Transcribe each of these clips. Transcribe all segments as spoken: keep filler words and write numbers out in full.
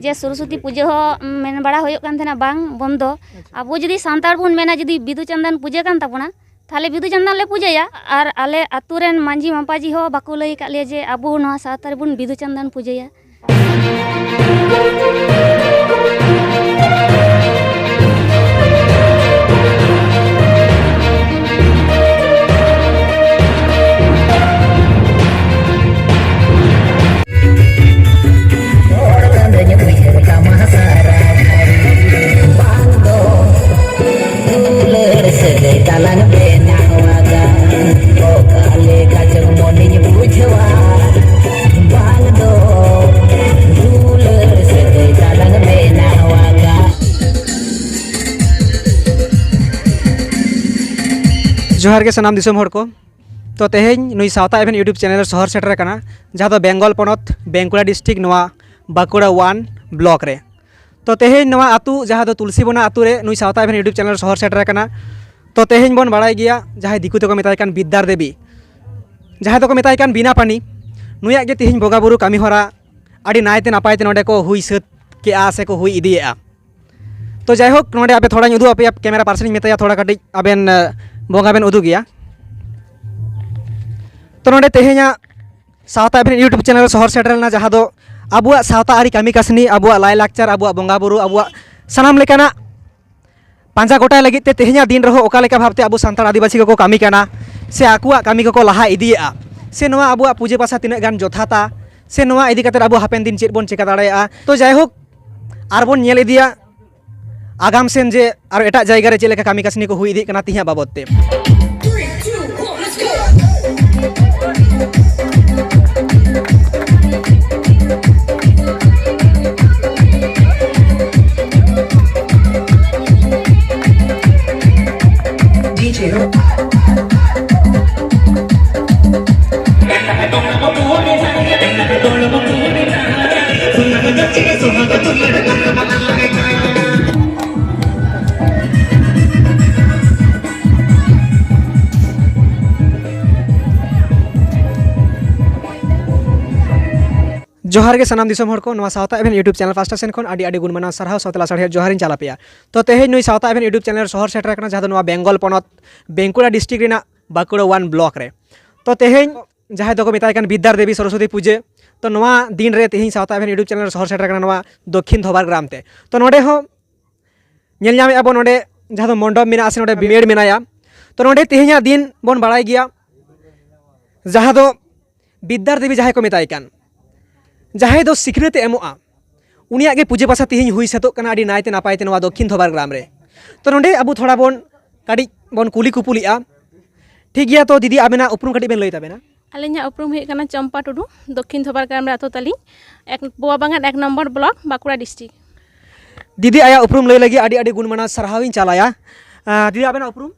ᱡᱮ ᱥᱚᱨᱚᱥᱚᱛᱤ ᱯᱩᱡᱟᱹ ᱦᱚᱸ ᱢᱮᱱ ᱵᱟᱲᱟ ᱦᱩᱭᱩᱜ ᱠᱟᱱ ᱛᱟᱦᱮᱱᱟ, ᱵᱟᱝ ᱵᱚᱱᱫᱚ᱾ ᱟᱪᱪᱷᱟ᱾ ᱟᱵᱚ ᱡᱩᱫᱤ ᱥᱟᱱᱛᱟᱲ ᱵᱚᱱ ᱢᱮᱱᱟ, ᱡᱩᱫᱤ ᱵᱤᱫᱩ ᱪᱟᱸᱫᱟᱱ ᱯᱩᱡᱟᱹ ᱠᱟᱱ ᱛᱟᱵᱚᱱᱟ, ᱛᱟᱦᱞᱮ ᱵᱤᱫᱩ ᱪᱟᱸᱫᱟᱱ ᱞᱮ ᱯᱩᱡᱟᱹᱭᱟ᱾ ᱟᱨ ᱟᱞᱮ ᱟᱛᱳ ᱨᱮᱱ ᱢᱟᱹᱡᱷᱤ ᱢᱟᱯᱟᱡᱷᱤ ᱦᱚᱸ ᱵᱟᱠᱚ ᱞᱟᱹᱭ ᱟᱠᱟᱫ ᱞᱮᱭᱟ ᱡᱮ ᱟᱵᱚ ᱱᱚᱣᱟ ᱥᱟᱶᱛᱟ ᱨᱮᱵᱚᱱ ᱵᱤᱫᱩ ᱪᱟᱸᱫᱟᱱ ᱯᱩᱡᱟᱹᱭᱟ᱾ ᱫᱩᱞᱟᱹᱲ ᱥᱟᱹᱜᱟᱹᱭ ᱛᱟᱞᱟᱝ ᱵᱮᱱᱟᱣ ᱟᱠᱟᱫ, ᱚᱠᱟ ᱞᱮᱠᱟ ᱪᱚᱝ ᱢᱚᱱᱮᱧ ᱵᱩᱡᱷᱟᱹᱣᱟ, ᱵᱟᱝ ᱫᱚ ᱫᱩᱞᱟᱹᱲ ᱥᱟᱹᱜᱟᱹᱭ ᱛᱟᱞᱟᱝ ᱵᱮᱱᱟᱣ ᱟᱠᱟᱫ᱾ ᱡᱚᱦᱟᱨ ᱜᱮ ᱥᱟᱱᱟᱢ ᱫᱤᱥᱚᱢ ᱦᱚᱲ ᱠᱚ᱾ ᱛᱚ, ᱛᱮᱦᱮᱧ ᱱᱩᱭ ᱥᱟᱶᱛᱟ ᱮᱵᱷᱮᱱ YouTube ᱪᱮᱱᱮᱞ ᱨᱮ ᱥᱚᱦᱚᱨ ᱥᱮᱴᱮᱨ ᱟᱠᱟᱱᱟ, ᱡᱟᱦᱟᱸ ᱫᱚ ᱵᱮᱝᱜᱚᱞ ᱯᱚᱱᱚᱛ, ᱵᱟᱸᱠᱩᱲᱟ ᱰᱤᱥᱴᱨᱤᱠᱴ, ᱱᱚᱣᱟ ᱵᱟᱸᱠᱩᱲᱟ ᱳᱣᱟᱱ ᱵᱞᱚᱠ ᱨᱮ᱾ ᱛᱚ, ᱛᱮᱦᱮᱧ ᱱᱚᱣᱟ ᱟᱹᱛᱩ, ᱡᱟᱦᱟᱸ ᱫᱚ ᱛᱩᱞᱥᱤᱵᱚᱱᱟ ᱟᱹᱛᱩ ᱨᱮ, ᱱᱩᱭ ᱥᱟᱶᱛᱟ ᱮᱵᱷᱮᱱ YouTube ᱪᱮᱱᱮᱞ ᱨᱮ ᱥᱚᱦᱚᱨ ᱥᱮᱴᱮᱨ ᱟᱠᱟᱱᱟ᱾ ᱛᱚ, ᱛᱮᱦᱮᱧ ᱵᱚᱱ ᱵᱟᱲᱟᱭ ᱜᱮᱭᱟ, ᱡᱟᱦᱟᱸᱭ ᱫᱤᱠᱩ ᱛᱮᱠᱚ ᱢᱮᱛᱟᱭ ᱠᱟᱱ ᱵᱤᱫᱽᱫᱟᱨ ᱫᱮᱵᱤ, ᱡᱟᱦᱟᱸᱭ ᱫᱚᱠᱚ ᱢᱮᱛᱟᱭ ᱠᱟᱱ ᱵᱤᱱᱟ ᱯᱟᱱᱤ, ᱱᱩᱭᱟᱜ ᱜᱮ ᱛᱮᱦᱮᱧ ᱵᱚᱸᱜᱟ ᱵᱩᱨᱩ ᱠᱟᱹᱢᱤ ᱦᱚᱨᱟ ᱟᱹᱰᱤ ᱱᱟᱭᱛᱮ ᱱᱟᱯᱟᱭ ᱛᱮ ᱱᱚᱰᱮ ᱠᱚ ᱦᱩᱭ ᱥᱟᱹᱛ ᱠᱮᱜᱼᱟ ᱥᱮ ᱠᱚ ᱦᱩᱭ ᱤᱫᱤᱭᱮᱜᱼᱟ᱾ ᱛᱚ, ᱡᱟᱭᱦᱳᱠ, ᱱᱚᱰᱮ ᱟᱯᱮ ᱛᱷᱚᱲᱟᱧ ᱩᱫᱩᱜ ᱟᱯᱮᱭᱟ, ᱠᱮᱢᱮᱨᱟ ᱯᱟᱨᱥᱚᱱ ᱤᱧ ᱢᱮᱛᱟᱭᱟ, ᱛᱷᱚᱲᱟ ᱠᱟᱹᱴᱤᱡ ᱟᱵᱮᱱ, ᱮ, ᱵᱚᱸᱜᱟ ᱵᱮᱱ ᱩᱫᱩᱜᱮᱭᱟ᱾ ᱛᱚ, ᱱᱚᱰᱮ ᱛᱮᱦᱮᱧᱟᱜ ᱥᱟᱶᱛᱟ ᱮᱵᱷᱮᱱ YouTube ᱪᱮᱱᱮᱞ ᱨᱮ ᱥᱚᱦᱚᱨ ᱥᱮᱴᱮᱨ ᱞᱮᱱᱟ, ᱡᱟᱦᱟᱸ ᱫᱚ ᱟᱵᱚᱣᱟᱜ ᱥᱟᱶᱛᱟ ᱟᱹᱨᱤ ᱠᱟᱹᱢᱤ ᱠᱟᱹᱥᱱᱤ, ᱟᱵᱚᱣᱟᱜ ᱞᱟᱭᱼᱞᱟᱠᱪᱟᱨ, ᱟᱵᱚᱣᱟᱜ ᱵᱚᱸᱜᱟ ᱵᱩᱨᱩ, ᱟᱵᱚᱣᱟᱜ ᱥᱟᱱᱟᱢ ᱞᱮᱠᱟᱱᱟᱜ ᱯᱟᱸᱡᱟ ᱜᱚᱴᱟᱭ ᱞᱟᱹᱜᱤᱫ ᱛᱮ ᱛᱮᱦᱮᱧᱟᱜ ᱫᱤᱱ ᱨᱮᱦᱚᱸ ᱚᱠᱟ ᱞᱮᱠᱟ ᱵᱷᱟᱵᱽᱛᱮ ᱟᱵᱚ ᱥᱟᱱᱛᱟᱲ ᱟᱹᱫᱤᱵᱟᱹᱥᱤ ᱠᱚᱠᱚ ᱠᱟᱹᱢᱤ ᱠᱟᱱᱟ ᱥᱮ ᱟᱠᱚᱣᱟᱜ ᱠᱟᱹᱢᱤ ᱠᱚᱠᱚ ᱞᱟᱦᱟ ᱤᱫᱤᱭᱮᱫᱼᱟ, ᱥᱮ ᱱᱚᱣᱟ ᱟᱵᱚᱣᱟᱜ ᱯᱩᱡᱟᱹ ᱯᱟᱥᱟ ᱛᱤᱱᱟᱹᱜ ᱜᱟᱱ ᱡᱚᱛᱷᱟᱛᱟ, ᱥᱮ ᱱᱚᱣᱟ ᱤᱫᱤ ᱠᱟᱛᱮ ᱟᱵᱚ ᱦᱟᱯᱮᱱ ᱫᱤᱱ ᱪᱮᱫ ᱵᱚᱱ ᱪᱮᱠᱟ ᱫᱟᱲᱮᱭᱟᱜᱼᱟ᱾ ᱛᱚ, ᱡᱟᱭᱦᱳᱠ, ᱟᱨᱵᱚᱱ ᱧᱮᱞ ᱤᱫᱤᱭᱟ ᱟᱜᱟᱢ ᱥᱮᱱ ᱡᱮ ᱟᱨᱚ ᱮᱴᱟᱜ ᱡᱟᱭᱜᱟ ᱨᱮ ᱪᱮᱫ ᱞᱮᱠᱟ ᱠᱟᱹᱢᱤ ᱠᱟᱹᱥᱱᱤ ᱠᱚ ᱦᱩᱭ ᱤᱫᱤᱜ ᱠᱟᱱᱟ ᱛᱮᱦᱮᱧᱟᱜ ᱵᱟᱵᱚᱫ ᱛᱮ᱾ ᱡᱚᱦᱟᱨ ᱜᱮ ᱥᱟᱱᱟᱢ ᱫᱤᱥᱚᱢ ᱦᱚᱲ ᱠᱚ, ᱱᱚᱣᱟ ᱥᱟᱶᱛᱟ ᱮᱵᱷᱮᱱ YouTube ᱪᱮᱱᱮᱞ ᱯᱟᱦᱴᱟ ᱥᱮᱱ ᱠᱷᱚᱱ ᱟᱹᱰᱤ ᱟᱹᱰᱤ ᱜᱩᱱ ᱢᱟᱱᱟᱣ ᱥᱟᱨᱦᱟᱣ ᱥᱟᱶᱛᱮ ᱞᱟᱥᱟᱲᱦᱮᱫ ᱡᱚᱦᱟᱨᱤᱧ ᱪᱟᱞ ᱟᱯᱮᱭᱟ᱾ ᱛᱚ ᱛᱮᱦᱮᱧ ᱱᱩᱭ ᱥᱟᱶᱛᱟ ᱮᱵᱷᱮᱱ YouTube ᱪᱮᱱᱮᱞ ᱥᱚᱦᱚᱨ ᱥᱮᱴᱮᱨ ᱟᱠᱟᱱᱟ, ᱡᱟᱦᱟᱸ ᱫᱚ ᱱᱚᱣᱟ ᱵᱮᱝᱜᱚᱞ ᱯᱚᱱᱚᱛ ᱵᱟᱸᱠᱩᱲᱟ ᱰᱤᱥᱴᱨᱤᱠᱴ ᱨᱮᱱᱟᱜ ᱵᱟᱸᱠᱩᱲᱟ ᱚᱣᱟᱱ ᱵᱞᱚᱠ ᱨᱮ᱾ ᱛᱚ ᱛᱮᱦᱮᱧ ᱡᱟᱦᱟᱸᱭ ᱫᱚᱠᱚ ᱢᱮᱛᱟᱭ ᱠᱟᱱ ᱵᱤᱫᱽᱫᱟᱨ ᱫᱮᱵᱤ ᱥᱚᱨᱚᱥᱚᱛᱤ ᱯᱩᱡᱟᱹ, ᱛᱚ ᱱᱚᱣᱟ ᱫᱤᱱ ᱨᱮ ᱛᱮᱦᱮᱧ ᱥᱟᱶᱛᱟ ᱮᱵᱷᱮᱱ YouTube ᱪᱮᱱᱮᱞ ᱥᱚᱦᱚᱨ ᱥᱮᱴᱮᱨ ᱟᱠᱟᱱᱟ ᱱᱚᱣᱟ ᱫᱚᱠᱠᱷᱤᱱ ᱫᱷᱚᱵᱟᱨ ᱜᱨᱟᱢ ᱛᱮ᱾ ᱛᱚ ᱱᱚᱰᱮ ᱦᱚᱸ ᱧᱮᱞ ᱧᱟᱢᱮᱫᱼᱟ ᱵᱚᱱ ᱱᱚᱰᱮ ᱡᱟᱦᱟᱸ ᱫᱚ ᱢᱚᱱᱰᱚᱯ ᱢᱮᱱᱟᱜᱼᱟ ᱥᱮ ᱱᱚᱰᱮ ᱢᱮᱲ ᱢᱮᱱᱟᱭᱟ᱾ ᱛᱚ ᱱᱚᱰᱮ ᱛᱮᱦᱮᱧᱟᱜ ᱫᱤᱱ ᱵᱚᱱ ᱵᱟᱲᱟᱭ ᱜᱮᱭᱟ, ᱡᱟᱦᱟᱸ ᱫᱚ ᱵᱤᱫᱽᱫᱟᱨ ᱫᱮᱵᱤ ᱡᱟᱦᱟᱸᱭ ᱠᱚ ᱢᱮᱛᱟᱭ ᱠᱟᱱ, ᱡᱟᱦᱟᱸᱭ ᱫᱚ ᱥᱤᱠᱷᱱᱟᱹᱛ ᱮ ᱮᱢᱚᱜᱼᱟ, ᱩᱱᱤᱭᱟᱜ ᱜᱮ ᱯᱩᱡᱟᱹ ᱯᱟᱥᱟ ᱛᱮᱦᱮᱧ ᱦᱩᱭ ᱥᱟᱹᱛᱚᱜ ᱠᱟᱱᱟ ᱟᱹᱰᱤ ᱱᱟᱭᱛᱮ ᱱᱟᱯᱟᱭ ᱛᱮ ᱱᱚᱣᱟ ᱫᱚᱠᱠᱷᱤᱱ ᱫᱷᱚᱵᱟᱨ ᱜᱨᱟᱢ ᱨᱮ᱾ ᱛᱚ ᱱᱚᱰᱮ ᱟᱵᱚ ᱛᱷᱚᱲᱟ ᱵᱚᱱ ᱠᱟᱹᱴᱤᱡ ᱵᱚᱱ ᱠᱩᱞᱤ ᱠᱩᱯᱩᱞᱤᱜᱼᱟ᱾ ᱴᱷᱤᱠ ᱜᱮᱭᱟ, ᱛᱚ ᱫᱤᱫᱤ ᱟᱵᱮᱱᱟᱜ ᱩᱯᱨᱩᱢ ᱠᱟᱹᱴᱤᱡ ᱵᱮᱱ ᱞᱟᱹᱭ ᱛᱟᱵᱮᱱᱟ᱾ ᱟᱹᱞᱤᱧᱟᱜ ᱩᱯᱨᱩᱢ ᱦᱩᱭᱩᱜ ᱠᱟᱱᱟ ᱪᱚᱢᱯᱟ ᱴᱩᱰᱩ, ᱫᱚᱠᱠᱷᱤᱱ ᱫᱷᱚᱵᱟᱨ ᱜᱨᱟᱢ ᱨᱮ ᱟᱹᱛᱩ ᱛᱟᱹᱞᱤᱧ, ᱮᱠ ᱵᱳᱣᱟ ᱵᱟᱜᱟᱱ ᱮᱠ ᱱᱚᱢᱵᱚᱨ ᱵᱞᱚᱠ, ᱵᱟᱸᱠᱩᱲᱟ ᱰᱤᱥᱴᱨᱤᱠᱴ᱾ ᱫᱤᱫᱤ ᱟᱭᱟᱜ ᱩᱯᱨᱩᱢ ᱞᱟᱹᱭ ᱞᱟᱹᱜᱤᱫ ᱟᱹᱰᱤ ᱟᱹᱰᱤ ᱜᱩᱱ ᱢᱟᱱᱟᱣ ᱥᱟᱨᱦᱟᱣ ᱤᱧ ᱪᱟᱞᱟᱭᱟ᱾ ᱟᱸ, ᱫᱤᱫᱤ ᱟᱵᱮᱱᱟᱜ ᱩᱯᱨᱩᱢ?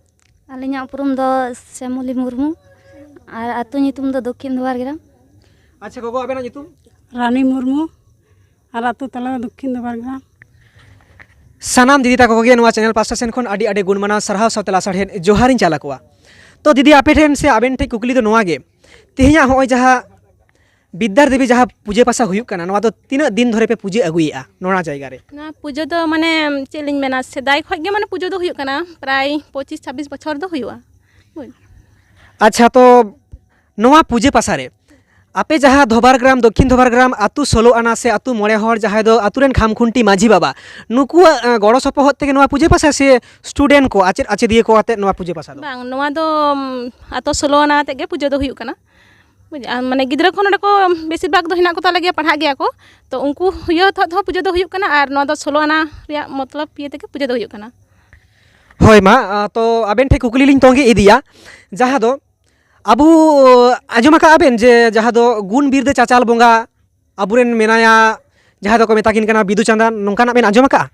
ᱟᱹᱞᱤᱧᱟᱜ ᱩᱯᱨᱩᱢ ᱫᱚ ᱥᱮᱢᱚᱞᱤ ᱢᱩᱨᱢᱩ, ᱟᱨ ᱟᱹᱛᱩ ᱧᱩᱛᱩᱢ ᱫᱚ ᱫᱚᱠᱠᱷᱤᱱ ᱫᱷᱚᱵᱟᱨ ᱜᱨᱟᱢ᱾ ᱟᱪᱪᱷᱟ ᱜᱚᱜᱚ, ᱟᱵᱮᱱᱟᱜ ᱧᱩᱛᱩᱢ? ᱨᱟᱱᱤ ᱢᱩᱨᱢᱩ, ᱟᱨ ᱟᱹᱛᱩ ᱛᱟᱞᱟ ᱫᱚ ᱫᱚᱠᱠᱷᱤᱱ ᱫᱷᱚᱵᱟᱨ ᱜᱨᱟᱢ᱾ ᱥᱟᱱᱟᱢ ᱫᱤᱫᱤ ᱛᱟᱠᱚ ᱠᱚᱜᱮ ᱱᱚᱣᱟ ᱪᱮᱱᱮᱞ ᱯᱟᱦᱴᱟ ᱥᱮᱱ ᱠᱷᱚᱱ ᱟᱹᱰᱤ ᱟᱹᱰᱤ ᱜᱩᱱ ᱢᱟᱱᱟᱣ ᱥᱟᱨᱦᱟᱣ ᱥᱟᱶᱛᱮ ᱞᱟᱥᱟᱲᱦᱮᱫ ᱡᱚᱦᱟᱨᱤᱧ ᱪᱟᱞ ᱟᱠᱚᱣᱟ᱾ ᱛᱚ ᱫᱤᱫᱤ, ᱟᱯᱮ ᱴᱷᱮᱱ ᱥᱮ ᱟᱵᱮᱱ ᱴᱷᱮᱱ ᱠᱩᱠᱞᱤ ᱫᱚ ᱱᱚᱣᱟ ᱜᱮ, ᱛᱮᱦᱮᱧᱟᱜ ᱦᱚᱸᱜᱼᱚᱭ ᱡᱟᱦᱟᱸ ᱵᱤᱫᱽᱫᱟᱨ ᱫᱮᱵᱤ ᱡᱟᱦᱟᱸ ᱯᱩᱡᱟᱹ ᱯᱟᱥᱟ ᱦᱩᱭᱩᱜ ᱠᱟᱱᱟ, ᱱᱚᱣᱟ ᱫᱚ ᱛᱤᱱᱟᱹᱜ ᱫᱤᱱ ᱫᱷᱚᱨᱮ ᱯᱮ ᱯᱩᱡᱟᱹ ᱟᱹᱜᱩᱭᱮᱫᱼᱟ ᱱᱚᱣᱟ ᱡᱟᱭᱜᱟ ᱨᱮ? ᱱᱚᱣᱟ ᱯᱩᱡᱟᱹ ᱫᱚ ᱢᱟᱱᱮ ᱪᱮᱫ ᱞᱤᱧ ᱢᱮᱱᱟ, ᱥᱮᱫᱟᱭ ᱠᱷᱚᱱ ᱜᱮ ᱢᱟᱱᱮ ᱯᱩᱡᱟᱹ ᱫᱚ ᱦᱩᱭᱩᱜ ᱠᱟᱱᱟ, ᱯᱨᱟᱭ ᱯᱚᱸᱪᱤᱥ ᱪᱷᱟᱵᱵᱤᱥ ᱵᱚᱪᱷᱚᱨ ᱫᱚ ᱦᱩᱭᱩᱜᱼᱟ᱾ ᱦᱳᱭ᱾ ᱟᱪᱪᱷᱟ, ᱛᱚ ᱱᱚᱣᱟ ᱯᱩᱡᱟᱹ ᱯᱟᱥᱟ ᱨᱮ ᱟᱯᱮ ᱡᱟᱦᱟᱸ ᱫᱷᱚᱵᱟᱨ ᱜᱨᱟᱢ, ᱫᱚᱠᱠᱷᱤᱱ ᱫᱷᱚᱵᱟᱨ ᱜᱨᱟᱢ ᱟᱹᱛᱩ ᱥᱳᱞᱳ ᱟᱱᱟ ᱥᱮ ᱟᱹᱛᱩ ᱢᱚᱬᱮ ᱦᱚᱲ, ᱡᱟᱦᱟᱸᱭ ᱫᱚ ᱟᱹᱛᱩ ᱨᱮᱱ ᱠᱷᱟᱢ ᱠᱷᱩᱱᱴᱤ ᱢᱟᱹᱡᱷᱤ ᱵᱟᱵᱟ, ᱱᱩᱠᱩᱣᱟᱜ, ᱟᱸ, ᱜᱚᱲᱚ ᱥᱚᱯᱚᱦᱚᱫ ᱛᱮᱜᱮ ᱱᱚᱣᱟ ᱯᱩᱡᱟᱹ ᱯᱟᱥᱟ ᱥᱮ ᱥᱴᱩᱰᱮᱱᱴ ᱠᱚ, ᱟᱪᱮᱫ ᱟᱪᱮᱫᱤᱭᱟᱹ ᱠᱚ ᱟᱛᱮᱫ ᱱᱚᱣᱟ ᱯᱩᱡᱟᱹ ᱯᱟᱥᱟ ᱫᱚ? ᱵᱟᱝ, ᱱᱚᱣᱟ ᱫᱚ, ᱩᱢ, ᱟᱹᱛᱩ ᱥᱳᱞᱳ ᱟᱱᱟ ᱟᱛᱮᱫ ᱜᱮ ᱯᱩᱡᱟᱹ ᱫᱚ ᱦᱩᱭᱩᱜ ᱠᱟᱱᱟ᱾ ᱵᱩᱡᱽ, ᱟᱨ ᱢᱟᱱᱮ ᱜᱤᱫᱽᱨᱟᱹ ᱠᱚ ᱱᱚᱰᱮ ᱠᱚ ᱵᱮᱥᱤᱨ ᱵᱷᱟᱜᱽ ᱫᱚ ᱦᱮᱱᱟᱜ ᱠᱚᱛᱟ ᱞᱮ ᱜᱮᱭᱟ, ᱯᱟᱲᱦᱟᱜ ᱜᱮᱭᱟ ᱠᱚ, ᱛᱚ ᱩᱱᱠᱩ ᱤᱭᱟᱹ ᱦᱚᱛᱮᱫ ᱦᱚᱸ ᱯᱩᱡᱟᱹ ᱫᱚ ᱦᱩᱭᱩᱜ ᱠᱟᱱᱟ, ᱟᱨ ᱱᱚᱣᱟ ᱫᱚ ᱥᱳᱞᱳ ᱟᱱᱟ ᱨᱮᱭᱟᱜ ᱢᱚᱛᱞᱚᱵ ᱤᱭᱟᱹ ᱛᱮᱜᱮ ᱯᱩᱡᱟᱹ ᱫᱚ ᱦᱩᱭᱩᱜ ᱠᱟᱱᱟ᱾ ᱦᱳᱭ ᱢᱟ, ᱟᱸ, ᱛᱚ ᱟᱵᱮᱱ ᱴᱷᱮᱱ ᱠᱩᱠᱞᱤ ᱞᱤᱧ ᱛᱚᱸᱜᱮ ᱤᱫᱤᱭᱟ, ᱡᱟᱦᱟᱸ ᱫᱚ ᱟᱵᱚ, ᱟᱸᱡᱚᱢ ᱟᱠᱟᱫᱼᱟ ᱵᱮᱱ ᱡᱮ ᱡᱟᱦᱟᱸ ᱫᱚ ᱜᱩᱱ ᱵᱤᱨᱫᱟᱹ ᱪᱟᱪᱟᱞ ᱵᱚᱸᱜᱟ ᱟᱵᱚᱨᱮᱱ ᱢᱮᱱᱟᱭᱟ, ᱡᱟᱦᱟᱸᱭ ᱫᱚᱠᱚ ᱢᱮᱛᱟ ᱠᱤᱱ ᱠᱟᱱᱟ ᱵᱤᱫᱩ ᱪᱟᱸᱫᱟᱱ, ᱱᱚᱝᱠᱟᱱᱟᱜ ᱵᱮᱱ ᱟᱸᱡᱚᱢ ᱟᱠᱟᱫᱼᱟ?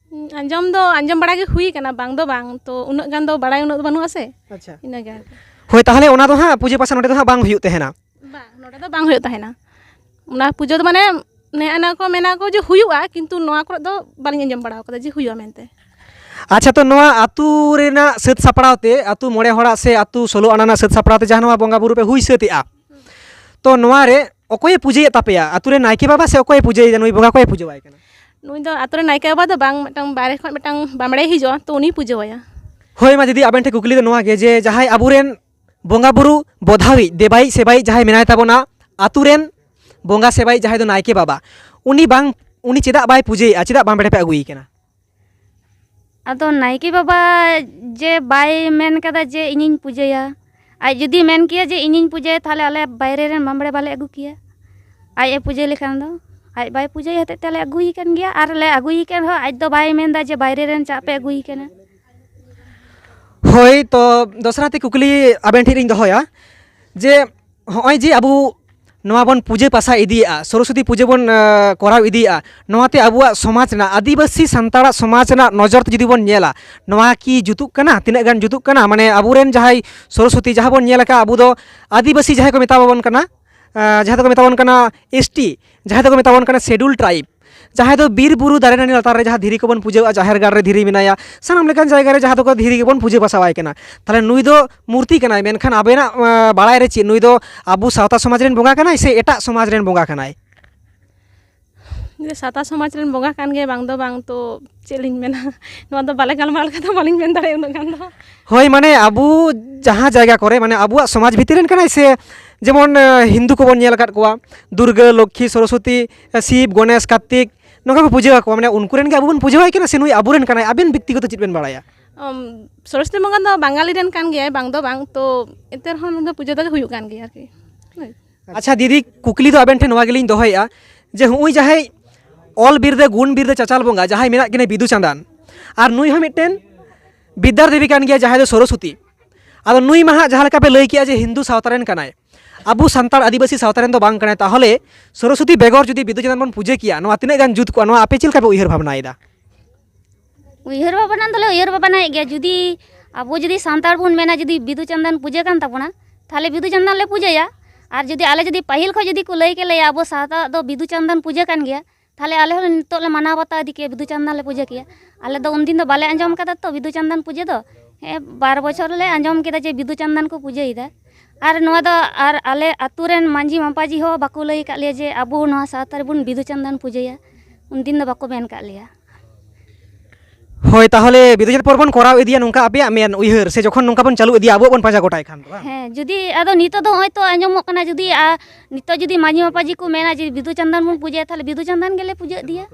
ᱦᱩᱸ, ᱟᱸᱡᱚᱢ ᱫᱚ ᱟᱸᱡᱚᱢ ᱵᱟᱲᱟ ᱜᱮ ᱦᱩᱭ ᱠᱟᱱᱟ, ᱵᱟᱝ ᱫᱚ ᱵᱟᱝ, ᱛᱚ ᱩᱱᱟᱹᱜ ᱜᱟᱱ ᱫᱚ ᱵᱟᱲᱟᱭ ᱩᱱᱟᱹᱜ ᱫᱚ ᱵᱟᱹᱱᱩᱜᱼᱟ ᱥᱮ᱾ ᱟᱪᱪᱷᱟ᱾ ᱤᱱᱟᱹᱜᱮ ᱟᱨᱠᱤ᱾ ᱦᱳᱭ, ᱛᱟᱦᱚᱞᱮ ᱚᱱᱟ ᱫᱚ ᱦᱟᱸᱜ ᱯᱩᱡᱟᱹ ᱯᱟᱥᱟ ᱱᱚᱰᱮ ᱫᱚ ᱦᱟᱸᱜ ᱵᱟᱝ ᱦᱩᱭᱩᱜ ᱛᱟᱦᱮᱱᱟ? ᱵᱟᱝ, ᱱᱚᱰᱮ ᱫᱚ ᱵᱟᱝ ᱦᱩᱭᱩᱜ ᱛᱟᱦᱮᱱᱟ᱾ ᱚᱱᱟ ᱯᱩᱡᱟᱹ ᱫᱚ ᱢᱟᱱᱮ, ᱱᱮ ᱚᱱᱟ ᱠᱚ ᱢᱮᱱᱟ ᱠᱚ ᱡᱮ ᱦᱩᱭᱩᱜᱼᱟ, ᱠᱤᱱᱛᱩ ᱱᱚᱣᱟ ᱠᱚᱨᱮ ᱫᱚ ᱵᱟᱹᱞᱤᱧ ᱟᱸᱡᱚᱢ ᱵᱟᱲᱟ ᱟᱠᱟᱫᱟ ᱡᱮ ᱦᱩᱭᱩᱜᱼᱟ ᱢᱮᱱᱛᱮ᱾ ᱟᱪᱪᱷᱟ, ᱛᱚ ᱱᱚᱣᱟ ᱟᱹᱛᱩ ᱨᱮᱱᱟᱜ ᱥᱟᱹᱛ ᱥᱟᱯᱲᱟᱣ ᱛᱮ, ᱟᱹᱛᱩ ᱢᱚᱬᱮ ᱦᱚᱲᱟᱜ ᱥᱮ ᱟᱹᱛᱩ ᱥᱳᱞᱳ ᱟᱱᱟ ᱨᱮᱱᱟᱜ ᱥᱟᱹᱛ ᱥᱟᱯᱲᱟᱣ ᱛᱮ ᱡᱟᱦᱟᱸ ᱱᱚᱣᱟ ᱵᱚᱸᱜᱟ ᱵᱩᱨᱩ ᱯᱮ ᱦᱩᱭ ᱥᱟᱹᱛ ᱮᱜᱼᱟ, ᱛᱚ ᱱᱚᱣᱟ ᱨᱮ ᱚᱠᱚᱭᱮ ᱯᱩᱡᱟᱹᱭᱮᱫ ᱛᱟᱯᱮᱭᱟ? ᱟᱹᱛᱩ ᱨᱮ ᱱᱟᱭᱠᱮ ᱵᱟᱵᱟ ᱥᱮ ᱚᱠᱚᱭᱮ ᱯᱩᱡᱟᱹᱭᱮᱫᱟ? ᱱᱩᱭ ᱵᱚᱸᱜᱟ ᱚᱠᱚᱭᱮ ᱯᱩᱡᱟᱹᱣᱟᱭ ᱠᱟᱱᱟ? ᱱᱩᱭ ᱫᱚ ᱟᱹᱛᱩ ᱨᱮ ᱱᱟᱭᱠᱮ ᱵᱟᱵᱟ ᱫᱚ ᱵᱟᱝ, ᱢᱤᱫᱴᱟᱝ ᱵᱟᱦᱨᱮ ᱠᱷᱚᱱ ᱢᱤᱫᱴᱟᱝ ᱵᱟᱢᱲᱮᱭ ᱦᱤᱡᱩᱜᱼᱟ, ᱛᱚ ᱩᱱᱤᱭ ᱯᱩᱡᱟᱹᱣᱟᱭᱟ᱾ ᱦᱳᱭ, ᱢᱟ ᱫᱤᱫᱤ, ᱟᱵᱮᱱ ᱴᱷᱮᱱ ᱠᱩᱠᱞᱤ ᱫᱚ ᱱᱚᱣᱟ ᱜᱮ ᱡᱮ ᱡᱟᱦᱟᱸᱭ ᱟᱵᱚᱨᱮᱱ ᱵᱚᱸᱜᱟ ᱵᱩᱨᱩ ᱵᱚᱫᱷᱟᱣᱤᱡ, ᱫᱮᱵᱟᱭᱤᱡ ᱥᱮᱵᱟᱭᱤᱡ ᱡᱟᱦᱟᱸᱭ ᱢᱮᱱᱟᱭ ᱛᱟᱵᱚᱱᱟ, ᱟᱹᱛᱩ ᱨᱮᱱ ᱵᱚᱸᱜᱟ ᱥᱮᱵᱟᱭᱤᱡ ᱡᱟᱦᱟᱸᱭ ᱫᱚ ᱱᱟᱭᱠᱮ ᱵᱟᱵᱟ, ᱩᱱᱤ ᱵᱟᱝ, ᱩᱱᱤ ᱪᱮᱫᱟᱜ ᱵᱟᱭ ᱯᱩᱡᱟᱹᱭᱮᱫᱼᱟ? ᱪᱮᱫᱟᱜ ᱵᱟᱢᱲᱮ ᱯᱮ ᱟᱹᱜᱩᱭᱮ ᱠᱟᱱᱟ? ᱟᱫᱚ ᱱᱟᱭᱠᱮ ᱵᱟᱵᱟ ᱡᱮ ᱵᱟᱭ ᱢᱮᱱ ᱠᱟᱫᱟ ᱡᱮ ᱤᱧᱤᱧ ᱯᱩᱡᱟᱹᱭᱟ, ᱟᱡ ᱡᱩᱫᱤ ᱢᱮᱱ ᱠᱮᱭᱟ ᱡᱮ ᱤᱧᱤᱧ ᱯᱩᱡᱟᱹᱭᱟ, ᱛᱟᱦᱞᱮ ᱟᱞᱮ ᱵᱟᱭᱨᱮ ᱨᱮᱱ ᱵᱟᱢᱲᱮ ᱵᱟᱞᱮ ᱟᱹᱜᱩ ᱠᱮᱭᱟ᱾ ᱟᱡ ᱮ ᱯᱩᱡᱟᱹ ᱞᱮᱠᱷᱟᱱ ᱫᱚ, ᱟᱡ ᱵᱟᱭ ᱯᱩᱡᱟᱹᱭ ᱦᱚᱛᱮᱡ ᱛᱮ ᱞᱮ ᱟᱹᱜᱩᱭᱮ ᱠᱟᱱ ᱜᱮᱭᱟ, ᱟᱨ ᱞᱮ ᱟᱹᱜᱩᱭᱮ ᱠᱟᱱ ᱨᱮᱦᱚᱸ ᱟᱡ ᱫᱚ ᱵᱟᱭ ᱢᱮᱱᱫᱟ ᱡᱮ ᱵᱟᱭᱨᱮ ᱨᱮᱱ ᱪᱟᱜ ᱯᱮ ᱟᱹᱜᱩᱭᱮ ᱠᱟᱱᱟ᱾ ᱦᱳᱭ, ᱛᱚ ᱫᱚᱥᱨᱟ ᱛᱮ ᱠᱩᱠᱞᱤ ᱟᱵᱮᱱ ᱴᱷᱮᱱ ᱤᱧ ᱫᱚᱦᱚᱭᱟ ᱡᱮ ᱦᱚᱸᱜᱼᱚᱭ ᱡᱮ ᱟᱵᱚ ᱱᱚᱣᱟ ᱵᱚᱱ ᱯᱩᱡᱟᱹ ᱯᱟᱥᱟ ᱤᱫᱤᱭᱮᱫᱼᱟ, ᱥᱚᱨᱚᱥᱚᱛᱤ ᱯᱩᱡᱟᱹ ᱵᱚᱱ, ᱟᱸ, ᱠᱚᱨᱟᱣ ᱤᱫᱤᱭᱮᱫᱼᱟ, ᱱᱚᱣᱟᱛᱮ ᱟᱵᱚᱣᱟᱜ ᱥᱚᱢᱟᱡᱽ ᱨᱮᱱᱟᱜ, ᱟᱹᱫᱤᱵᱟᱹᱥᱤ ᱥᱟᱱᱛᱟᱲᱟᱜ ᱥᱚᱢᱟᱡᱽ ᱨᱮᱱᱟᱜ ᱱᱚᱡᱚᱨ ᱛᱮ ᱡᱩᱫᱤ ᱵᱚᱱ ᱧᱮᱞᱟ, ᱱᱚᱣᱟ ᱠᱤ ᱡᱩᱛᱩᱜ ᱠᱟᱱᱟ? ᱛᱤᱱᱟᱹᱜ ᱜᱟᱱ ᱡᱩᱛᱩᱜ ᱠᱟᱱᱟ? ᱢᱟᱱᱮ ᱟᱵᱚᱨᱮᱱ ᱡᱟᱦᱟᱸᱭ ᱥᱚᱨᱚᱥᱚᱛᱤ, ᱡᱟᱦᱟᱸ ᱵᱚᱱ ᱧᱮᱞ ᱟᱠᱟᱫ, ᱟᱵᱚ ᱫᱚ ᱟᱹᱫᱤᱵᱟᱹᱥᱤ ᱡᱟᱦᱟᱸᱭ ᱠᱚ ᱢᱮᱛᱟ ᱵᱚᱱ ᱠᱟᱱᱟ, ᱟᱸ, ᱡᱟᱦᱟᱸ ᱫᱚᱠᱚ ᱢᱮᱛᱟ ᱵᱚᱱ ᱠᱟᱱᱟ ᱮᱥ ᱴᱤ, ᱡᱟᱦᱟᱸᱭ ᱫᱚᱠᱚ ᱢᱮᱛᱟ ᱵᱚᱱ ᱠᱟᱱᱟ ᱥᱮᱰᱩᱞ ᱴᱨᱟᱭᱤᱵᱽ, ᱡᱟᱦᱟᱸᱭ ᱫᱚ ᱵᱤᱨ ᱵᱩᱨᱩ ᱫᱟᱨᱮ ᱱᱟᱹᱲᱤ ᱞᱟᱛᱟᱨ ᱨᱮ ᱡᱟᱦᱟᱸ ᱫᱷᱤᱨᱤ ᱠᱚᱵᱚᱱ ᱯᱩᱡᱟᱹᱣᱟᱜᱼᱟ, ᱡᱟᱦᱮᱨ ᱜᱟᱲ ᱨᱮ ᱫᱷᱤᱨᱤ ᱢᱮᱱᱟᱭᱟ, ᱥᱟᱱᱟᱢ ᱞᱮᱠᱟᱱ ᱡᱟᱭᱜᱟ ᱨᱮ ᱡᱟᱦᱟᱸ ᱫᱚᱠᱚ ᱫᱷᱤᱨᱤ ᱜᱮᱵᱚᱱ ᱯᱩᱡᱟᱹ ᱯᱟᱥᱟᱣᱟᱭ ᱠᱟᱱᱟ᱾ ᱛᱟᱦᱞᱮ ᱱᱩᱭ ᱫᱚ ᱢᱩᱨᱛᱤ ᱠᱟᱱᱟᱭ, ᱢᱮᱱᱠᱷᱟᱱ ᱟᱵᱮᱱᱟᱜ, ᱟᱸ, ᱵᱟᱲᱟᱭ ᱨᱮ ᱪᱮᱫ, ᱱᱩᱭ ᱫᱚ ᱟᱵᱚ ᱥᱟᱶᱛᱟ ᱥᱚᱢᱟᱡᱽ ᱨᱮᱱ ᱵᱚᱸᱜᱟ ᱠᱟᱱᱟᱭ ᱥᱮ ᱮᱴᱟᱜ ᱥᱚᱢᱟᱡᱽ ᱨᱮᱱ ᱵᱚᱸᱜᱟ ᱠᱟᱱᱟᱭ? ᱡᱩᱫᱤ ᱥᱟᱶᱛᱟ ᱥᱚᱢᱟᱡᱽ ᱨᱮᱱ ᱵᱚᱸᱜᱟ ᱠᱟᱱ ᱜᱮᱭᱟᱭ ᱵᱟᱝ ᱫᱚ ᱵᱟᱝ, ᱛᱚ ᱪᱮᱫ ᱞᱤᱧ ᱢᱮᱱᱟ, ᱱᱚᱣᱟ ᱫᱚ ᱵᱟᱞᱮ ᱜᱟᱞᱢᱟᱨᱟᱣ ᱞᱮᱠᱷᱟᱱ ᱫᱚ ᱵᱟᱹᱞᱤᱧ ᱢᱮᱱ ᱫᱟᱲᱮᱭᱟᱜᱼᱟ ᱩᱱᱟᱹᱜ ᱜᱟᱱ ᱫᱚ᱾ ᱦᱳᱭ, ᱢᱟᱱᱮ ᱟᱵᱚ ᱡᱟᱦᱟᱸ ᱡᱟᱭᱜᱟ ᱠᱚᱨᱮ, ᱢᱟᱱᱮ ᱟᱵᱚᱣᱟᱜ ᱥᱚᱢᱟᱡᱽ ᱵᱷᱤᱛᱤᱨ ᱨᱮᱱ ᱠᱟᱱᱟᱭ ᱥᱮ, ᱡᱮᱢᱚᱱ, ᱟᱸ, ᱦᱤᱱᱫᱩ ᱠᱚᱵᱚᱱ ᱧᱮᱞ ᱟᱠᱟᱫ ᱠᱚᱣᱟ, ᱫᱩᱨᱜᱟᱹ, ᱞᱚᱠᱠᱷᱤ, ᱥᱚᱨᱚᱥᱚᱛᱤ, ᱥᱤᱵ, ᱜᱚᱱᱮᱥ, ᱠᱟᱨᱛᱤᱠ, ᱱᱚᱝᱠᱟ ᱠᱚ ᱯᱩᱡᱟᱹ ᱟᱠᱚᱣᱟ, ᱢᱟᱱᱮ ᱩᱱᱠᱩ ᱨᱮᱱ ᱜᱮ ᱟᱵᱚ ᱵᱚᱱ ᱯᱩᱡᱟᱹᱣᱟᱭ ᱠᱟᱱᱟ ᱥᱮ ᱱᱩᱭ ᱟᱵᱚᱨᱮᱱ ᱠᱟᱱᱟᱭ? ᱟᱵᱮᱱ ᱵᱮᱠᱛᱤᱜᱚᱛᱚ ᱪᱮᱫ ᱵᱮᱱ ᱵᱟᱲᱟᱭᱟ? ᱟᱢ, ᱥᱚᱨᱚᱥᱚᱛᱤ ᱵᱚᱸᱜᱟ ᱫᱚ ᱵᱟᱝᱜᱟᱞᱤ ᱨᱮᱱ ᱠᱟᱱ ᱜᱮᱭᱟᱭ, ᱵᱟᱝ ᱫᱚ ᱵᱟᱝ, ᱛᱚ ᱮᱱᱛᱮ ᱨᱮᱦᱚᱸ ᱱᱚᱣᱟ ᱫᱚ ᱯᱩᱡᱟᱹ ᱫᱚ ᱦᱩᱭᱩᱜ ᱠᱟᱱ ᱜᱮᱭᱟ ᱟᱨᱠᱤ᱾ ᱦᱳᱭ᱾ ᱟᱪᱪᱷᱟ ᱫᱤᱫᱤ, ᱠᱩᱠᱞᱤ ᱫᱚ ᱟᱵᱮᱱ ᱴᱷᱮᱱ ᱱᱚᱣᱟ ᱜᱮᱞᱤᱧ ᱫᱚᱦᱚᱭᱮᱫᱼᱟ ᱡᱮ ᱦᱚᱸᱜᱼᱚᱭ ᱡᱟᱦᱟᱸᱭ ᱚᱞ ᱵᱤᱨ ᱫᱚ ᱜᱩᱱ ᱵᱤᱨ ᱫᱚ ᱪᱟᱪᱟᱞ ᱵᱚᱸᱜᱟ ᱡᱟᱦᱟᱸᱭ ᱢᱮᱱᱟᱜ ᱠᱤᱱᱟᱹ ᱵᱤᱫᱩ ᱪᱟᱸᱫᱟᱱ, ᱟᱨ ᱱᱩᱭ ᱦᱚᱸ ᱢᱤᱫᱴᱮᱱ ᱵᱤᱫᱽᱫᱟᱨ ᱫᱮᱵᱤ ᱠᱟᱱ ᱜᱮᱭᱟ ᱡᱟᱦᱟᱸᱭ ᱫᱚ ᱥᱚᱨᱚᱥᱚᱛᱤ, ᱟᱫᱚ ᱱᱩᱭ ᱢᱟ ᱦᱟᱸᱜ ᱡᱟᱦᱟᱸ ᱞᱮᱠᱟ ᱯᱮ ᱞᱟᱹᱭ ᱠᱮᱜᱼᱟ ᱡᱮ ᱦᱤᱱᱫᱩ ᱥᱟᱶᱛᱟ ᱨᱮᱱ ᱠᱟᱱᱟᱭ, ᱟᱵᱚ ᱥᱟᱱᱛᱟᱲ ᱟᱹᱫᱤᱵᱟᱹᱥᱤ ᱥᱟᱶᱛᱟ ᱨᱮᱱ ᱫᱚ ᱵᱟᱝ ᱠᱟᱱᱟᱭ, ᱛᱟᱦᱚᱞᱮ ᱥᱚᱨᱚᱥᱚᱛᱤ ᱵᱮᱜᱚᱨ ᱡᱩᱫᱤ ᱵᱤᱫᱩ ᱪᱟᱸᱫᱟᱱ ᱵᱚᱱ ᱯᱩᱡᱟᱹ ᱠᱮᱭᱟ, ᱱᱚᱣᱟ ᱛᱤᱱᱟᱹᱜ ᱜᱟᱱ ᱡᱩᱛ ᱠᱚᱜᱼᱟ? ᱱᱚᱣᱟ ᱟᱯᱮ ᱪᱮᱫ ᱞᱮᱠᱟ ᱯᱮ ᱩᱭᱦᱟᱹᱨ ᱵᱷᱟᱵᱽᱱᱟᱭᱮᱫᱟ? ᱩᱭᱦᱟᱹᱨ ᱵᱷᱟᱵᱽᱱᱟ ᱫᱚᱞᱮ ᱩᱭᱦᱟᱹᱨ ᱵᱷᱟᱵᱽᱱᱟᱭᱮᱫ ᱜᱮᱭᱟ᱾ ᱡᱩᱫᱤ ᱟᱵᱚ ᱡᱩᱫᱤ ᱥᱟᱱᱛᱟᱲ ᱵᱚᱱ ᱢᱮᱱᱟ ᱡᱩᱫᱤ ᱵᱤᱫᱩ ᱪᱟᱸᱫᱟᱱ ᱯᱩᱡᱟᱹ ᱠᱟᱱ ᱛᱟᱵᱚᱱᱟ, ᱛᱟᱦᱚᱞᱮ ᱵᱤᱫᱩ ᱪᱟᱸᱫᱟᱱ ᱞᱮ ᱯᱩᱡᱟᱹᱭᱟ᱾ ᱟᱨ ᱡᱩᱫᱤ ᱟᱞᱮ ᱡᱩᱫᱤ ᱯᱟᱹᱦᱤᱞ ᱠᱷᱚᱱ ᱡᱩᱫᱤ ᱠᱚ ᱞᱟᱹᱭ ᱠᱮ ᱞᱮᱭᱟ ᱟᱵᱚ ᱥᱟᱶᱛᱟᱣᱟᱜ ᱫᱚ ᱵᱤᱫᱩ ᱪᱟᱸᱫᱟᱱ ᱯᱩᱡᱟᱹ ᱠᱟᱱ ᱜᱮᱭᱟ, ᱛᱟᱦᱚᱞᱮ ᱟᱞᱮ ᱦᱚᱸ ᱱᱤᱛᱚᱜ ᱞᱮ ᱢᱟᱱᱟᱣ ᱵᱟᱛᱟᱣ ᱤᱫᱤ ᱠᱮᱭᱟ, ᱵᱤᱫᱩ ᱪᱟᱸᱫᱟᱱ ᱞᱮ ᱯᱩᱡᱟᱹ ᱠᱮᱭᱟ᱾ ᱟᱞᱮ ᱫᱚ ᱩᱱᱫᱤᱱ ᱫᱚ ᱵᱟᱞᱮ ᱟᱸᱡᱚᱢ ᱠᱟᱫᱟ ᱛᱚ ᱵᱤᱫᱩ ᱪᱟᱸᱫᱟᱱ ᱯᱩᱡᱟᱹ ᱫᱚ᱾ ᱦᱮᱸ, ᱵᱟᱨ ᱵᱚᱪᱷᱚᱨ ᱞᱮ ᱟᱸᱡᱚᱢ ᱠᱮᱫᱟ ᱡᱮ ᱵᱤᱫᱩ ᱪᱟᱸᱫᱟᱱ ᱠᱚ ᱯᱩᱡᱟᱹᱭᱮᱫᱟ᱾ ᱟᱨ ᱱᱚᱣᱟ ᱫᱚ, ᱟᱨ ᱟᱞᱮ ᱟᱛᱳ ᱨᱮᱱ ᱢᱟᱹᱡᱷᱤ ᱢᱟᱯᱟᱡᱷᱤ ᱦᱚᱸ ᱵᱟᱠᱚ ᱞᱟᱹᱭ ᱟᱠᱟᱫ ᱞᱮᱭᱟ ᱡᱮ ᱟᱵᱚ ᱱᱚᱣᱟ ᱥᱟᱶᱛᱟ ᱨᱮᱵᱚᱱ ᱵᱤᱫᱩ ᱪᱟᱸᱫᱟᱱ ᱯᱩᱡᱟᱹᱭᱟ᱾ ᱩᱱᱫᱤᱱ ᱫᱚ ᱵᱟᱠᱚ ᱢᱮᱱ ᱟᱠᱟᱫ ᱞᱮᱭᱟ᱾ ᱦᱳᱭ, ᱛᱟᱦᱚᱞᱮ ᱵᱤᱫᱩ ᱪᱟᱸᱫᱟᱱ ᱯᱚᱨ ᱵᱚᱱ ᱠᱚᱨᱟᱣ ᱤᱫᱤᱭᱟ ᱱᱚᱝᱠᱟ ᱟᱯᱮᱭᱟᱜ ᱢᱮᱱ ᱩᱭᱦᱟᱹᱨ, ᱥᱮ ᱡᱚᱠᱷᱚᱱ ᱱᱚᱝᱠᱟ ᱵᱚᱱ ᱪᱟᱹᱞᱩ ᱤᱫᱤᱭᱟ ᱟᱵᱚᱣᱟᱜ ᱵᱚᱱ ᱯᱟᱸᱡᱟ ᱜᱚᱴᱟᱭ ᱠᱷᱟᱱ ᱫᱚ, ᱵᱟᱝ? ᱦᱮᱸ, ᱡᱩᱫᱤ ᱟᱫᱚ ᱱᱤᱛᱚᱜ ᱫᱚ ᱱᱚᱜᱼᱚᱭ ᱛᱚ ᱟᱸᱡᱚᱢᱚᱜ ᱠᱟᱱᱟ, ᱡᱩᱫᱤ ᱟ-, ᱱᱤᱛᱚᱜ ᱡᱩᱫᱤ ᱢᱟᱹᱡᱷᱤ ᱢᱟᱯᱟᱡᱷᱤ ᱠᱚ ᱢᱮᱱᱟ ᱡᱮ ᱵᱤᱫᱩ ᱪᱟᱸᱫᱟᱱ ᱵᱚᱱ ᱯᱩᱡᱟᱹᱭᱟ, ᱛᱟᱦᱚᱞᱮ ᱵᱤᱫᱩ ᱪᱟᱸᱫᱟᱱ ᱜᱮᱞᱮ ᱯᱩᱡᱟᱹ ᱤᱫᱤᱭᱟ᱾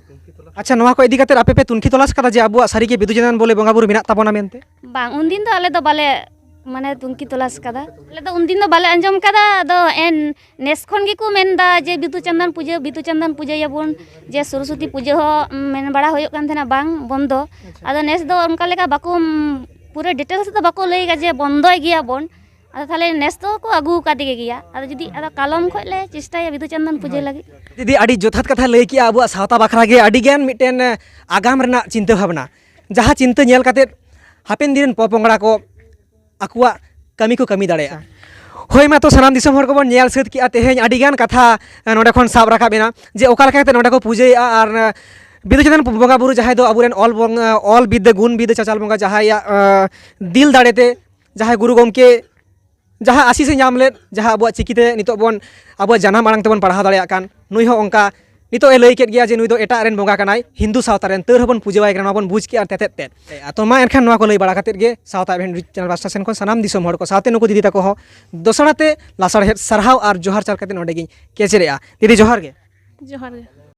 ᱟᱪᱪᱷᱟ, ᱱᱚᱣᱟ ᱠᱚ ᱤᱫᱤ ᱠᱟᱛᱮ ᱟᱯᱮ ᱯᱮ ᱛᱩᱱᱠᱷᱤ ᱛᱚᱞᱟᱥ ᱠᱟᱫᱟ ᱡᱮ ᱟᱵᱚᱣᱟᱜ ᱥᱟᱹᱨᱤᱜᱮ ᱵᱤᱫᱩ ᱪᱟᱸᱫᱟᱱ ᱵᱚᱞᱮ ᱵᱚᱸᱜᱟ ᱵᱩᱨᱩ ᱢᱮᱱᱟᱜ ᱛᱟᱵᱚᱱᱟ ᱢᱮᱱᱛᱮ? ᱵᱟᱝ, ᱩᱱᱫᱤᱱ ᱫᱚ ᱟᱞᱮ ᱫᱚ ᱵᱟᱞᱮ, ᱢᱟᱱᱮ, ᱛᱩᱱᱠᱷᱤ ᱛᱚᱞᱟᱥ ᱠᱟᱫᱟ᱾ ᱟᱞᱮ ᱫᱚ ᱩᱱᱫᱤᱱ ᱫᱚ ᱵᱟᱞᱮ ᱟᱸᱡᱚᱢ ᱠᱟᱫᱟ᱾ ᱟᱫᱚ ᱮᱱ ᱱᱮᱥ ᱠᱷᱚᱱ ᱜᱮᱠᱚ ᱢᱮᱱᱫᱟ ᱡᱮ ᱵᱤᱫᱩ ᱪᱟᱸᱫᱟᱱ ᱯᱩᱡᱟᱹ, ᱵᱤᱫᱩ ᱪᱟᱸᱫᱟᱱ ᱯᱩᱡᱟᱹᱭᱟᱵᱚᱱ, ᱡᱮ ᱥᱚᱨᱚᱥᱚᱛᱤ ᱯᱩᱡᱟᱹ ᱦᱚᱸ, ᱩᱢ, ᱢᱮᱱ ᱵᱟᱲᱟ ᱦᱩᱭᱩᱜ ᱠᱟᱱ ᱛᱟᱦᱮᱱᱟ, ᱵᱟᱝ ᱵᱚᱱᱫᱚ᱾ ᱟᱪᱪᱷᱟ᱾ ᱟᱫᱚ ᱱᱮᱥ ᱫᱚ ᱚᱱᱠᱟ ᱞᱮᱠᱟ ᱵᱟᱠᱚ, ᱩᱢ, ᱯᱩᱨᱟᱹ details ᱫᱚ ᱵᱟᱠᱚ ᱞᱟᱹᱭ ᱠᱟᱫᱟ ᱡᱮ ᱵᱚᱱᱫᱚᱭ ᱜᱮᱭᱟᱵᱚᱱ᱾ ᱟᱫᱚ ᱛᱟᱦᱚᱞᱮ ᱱᱮᱥ ᱫᱚᱠᱚ ᱟᱹᱜᱩ ᱟᱠᱟᱫᱮ ᱜᱮᱭᱟ᱾ ᱟᱫᱚ ᱡᱩᱫᱤ, ᱟᱫᱚ ᱠᱟᱞᱚᱢ ᱠᱷᱚᱱ ᱞᱮ ᱪᱮᱥᱴᱟᱭᱟ ᱵᱤᱫᱩ ᱪᱟᱸᱫᱟᱱ ᱯᱩᱡᱟᱹ ᱞᱟᱹᱜᱤᱫ᱾ ᱫᱤᱫᱤ, ᱟᱹᱰᱤ ᱡᱚᱛᱷᱟᱛ ᱠᱟᱛᱷᱟ ᱞᱟᱹᱭ ᱠᱮᱜᱼᱟ᱾ ᱟᱵᱚᱣᱟᱜ ᱥᱟᱶᱛᱟ ᱵᱟᱠᱷᱨᱟ ᱜᱮ ᱟᱹᱰᱤ ᱜᱟᱱ ᱢᱤᱫᱴᱮᱱ, ᱮ, ᱟᱜᱟᱢ ᱨᱮᱱᱟᱜ ᱪᱤᱱᱛᱟᱹ ᱵᱷᱟᱵᱽᱱᱟ, ᱡᱟᱦᱟᱸ ᱪᱤᱱᱛᱟᱹ ᱧᱮᱞ ᱠᱟᱛᱮᱫ ᱦᱟᱯᱮᱱ ᱫᱤᱱ ᱨᱮᱱ ᱯᱚᱯᱚᱝᱲᱟ ᱠᱚ ᱟᱠᱚᱣᱟᱜ ᱠᱟᱹᱢᱤ ᱠᱚ ᱠᱟᱹᱢᱤ ᱫᱟᱲᱮᱭᱟᱜᱼᱟ᱾ ᱦᱳᱭ, ᱢᱟ ᱛᱚ ᱥᱟᱱᱟᱢ ᱫᱤᱥᱚᱢ ᱦᱚᱲ ᱠᱚᱵᱚᱱ ᱧᱮᱞ ᱥᱟᱹᱛ ᱠᱮᱜᱼᱟ ᱛᱮᱦᱮᱧ ᱟᱹᱰᱤ ᱜᱟᱱ ᱠᱟᱛᱷᱟ, ᱮ, ᱱᱚᱰᱮ ᱠᱷᱚᱱ ᱥᱟᱵ ᱨᱟᱠᱟᱵ ᱮᱱᱟ ᱡᱮ ᱚᱠᱟ ᱞᱮᱠᱟ ᱠᱟᱛᱮ ᱱᱚᱰᱮ ᱠᱚ ᱯᱩᱡᱟᱹᱭᱮᱜᱼᱟ ᱟᱨ, ᱮ, ᱵᱤᱫᱩ ᱪᱟᱸᱫᱟᱱ ᱵᱚᱸᱜᱟ ᱵᱩᱨᱩ ᱡᱟᱦᱟᱸᱭ ᱫᱚ ᱟᱵᱚᱨᱮᱱ ᱚᱞ ᱵᱚᱝ-, ᱮ, ᱚᱞ ᱵᱤᱫᱽᱫᱟᱹ ᱜᱩᱱ ᱵᱤᱫᱽᱫᱟᱹ ᱪᱟᱪᱟᱞ ᱵᱚᱸᱜᱟ ᱡᱟᱦᱟᱸᱭᱟᱜ, ᱮ, ᱫᱤᱞ ᱫᱟᱲᱮᱛᱮ ᱡᱟᱦᱟᱸᱭ ᱜᱩᱨᱩ ᱜᱚᱢᱠᱮ ᱡᱟᱦᱟᱸ ᱟᱥᱤᱥ ᱮ ᱧᱟᱢ ᱞᱮᱫ, ᱡᱟᱦᱟᱸ ᱟᱵᱚᱣᱟᱜ ᱪᱤᱠᱤᱛᱮ ᱱᱤᱛᱚᱜ ᱵᱚᱱ ᱟᱵᱚᱣᱟᱜ ᱡᱟᱱᱟᱢ ᱟᱲᱟᱝ ᱛᱮᱵᱚᱱ ᱯᱟᱲᱦᱟᱣ ᱫᱟᱲᱮᱭᱟᱜ ᱠᱟᱱ, ᱱᱩᱭ ᱦᱚᱸ ᱚᱱᱠᱟ ᱱᱤᱛᱚᱜ ᱮ ᱞᱟᱹᱭ ᱠᱮᱫ ᱜᱮᱭᱟ ᱡᱮ ᱱᱩᱭ ᱫᱚ ᱮᱴᱟᱜ ᱨᱮᱱ ᱵᱚᱸᱜᱟ ᱠᱟᱱᱟᱭ, ᱦᱤᱱᱫᱩ ᱥᱟᱶᱛᱟ ᱨᱮᱱ, ᱛᱟᱹᱣ ᱨᱮᱦᱚᱸ ᱵᱚᱱ ᱯᱩᱡᱟᱹᱣᱟᱭ ᱠᱟᱱᱟ, ᱱᱚᱣᱟ ᱵᱚᱱ ᱵᱩᱡᱽ ᱠᱮᱜᱼᱟ ᱛᱮᱛᱮᱫ ᱛᱮᱫ᱾ ᱛᱚ ᱢᱟ ᱮᱱᱠᱷᱟᱱ ᱱᱚᱣᱟ ᱠᱚ ᱞᱟᱹᱭ ᱵᱟᱲᱟ ᱠᱟᱛᱮᱫ ᱜᱮ ᱥᱟᱶᱛᱟ ᱮᱵᱷᱮᱱ ᱪᱮᱱᱮᱞ ᱯᱟᱥᱴᱟ ᱥᱮᱱ ᱠᱷᱚᱱ ᱥᱟᱱᱟᱢ ᱫᱤᱥᱚᱢ ᱦᱚᱲ ᱠᱚ ᱥᱟᱶᱛᱮ ᱱᱩᱠᱩ ᱫᱤᱫᱤ ᱛᱟᱠᱚ ᱦᱚᱸ ᱫᱚᱥᱟᱨ ᱛᱮ ᱞᱟᱥᱟᱲᱦᱮᱫ ᱥᱟᱨᱦᱟᱣ ᱟᱨ ᱡᱚᱦᱟᱨ ᱪᱟᱞ ᱠᱟᱛᱮ ᱱᱚᱰᱮ ᱜᱤᱧ ᱠᱮᱪᱮᱨᱮᱜᱼᱟ᱾ ᱫᱤᱫᱤ ᱡᱚᱦᱟᱨ ᱜᱮ᱾ ᱡᱚᱦᱟᱨ ᱜᱮ᱾